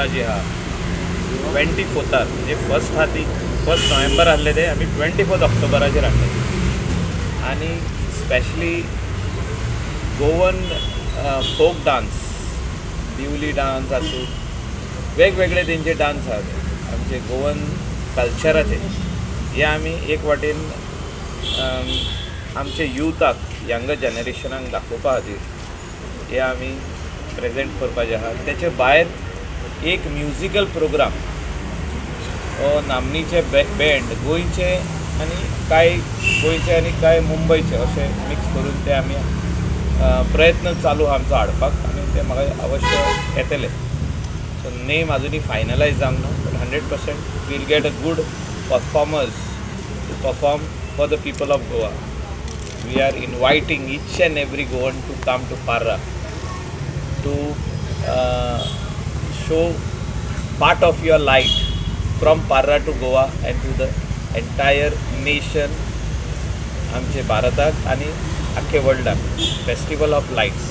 ऑक्टोबरा जी आहा 24, म्हणजे फर्स्ट आहा ती 1 नोव्हेंबर आहले ते आमी 24 ऑक्टोबराचेर हाडले आनी specially Goan folk dance, Diwali dance आसूं, वेगवेगळे तेंचे डांस आहा आमचे गोवन कल्चराचे, हे आमी एक वाटेन आमचे युथाक, यंगर जनरेशनाक दाखोवपा खातीर हे आमी प्रेजेंट करपाचे आहा. तेचे भायर एक म्युजिकल प्रोग्राम हो नामनीचे बँड गोंयचे आनी कांय गोंयचे आनी कांय मुंबयचे अशे मिक्स करून ते आमी प्रयत्न चालू आहा आमचो हाडपाक आनी ते म्हाका अवश्य येतले. सो नेम अजुनूय फायनलायज जावंक ना, but 100% we'll get a good performers to perform for the people of Goa. We are inviting each and every Goan to come to Parra to show part of your light from Parra to Goa and to the entire nation, आमचे भारताक आनी आख्खे वर्ल्डाक. Festival of lights.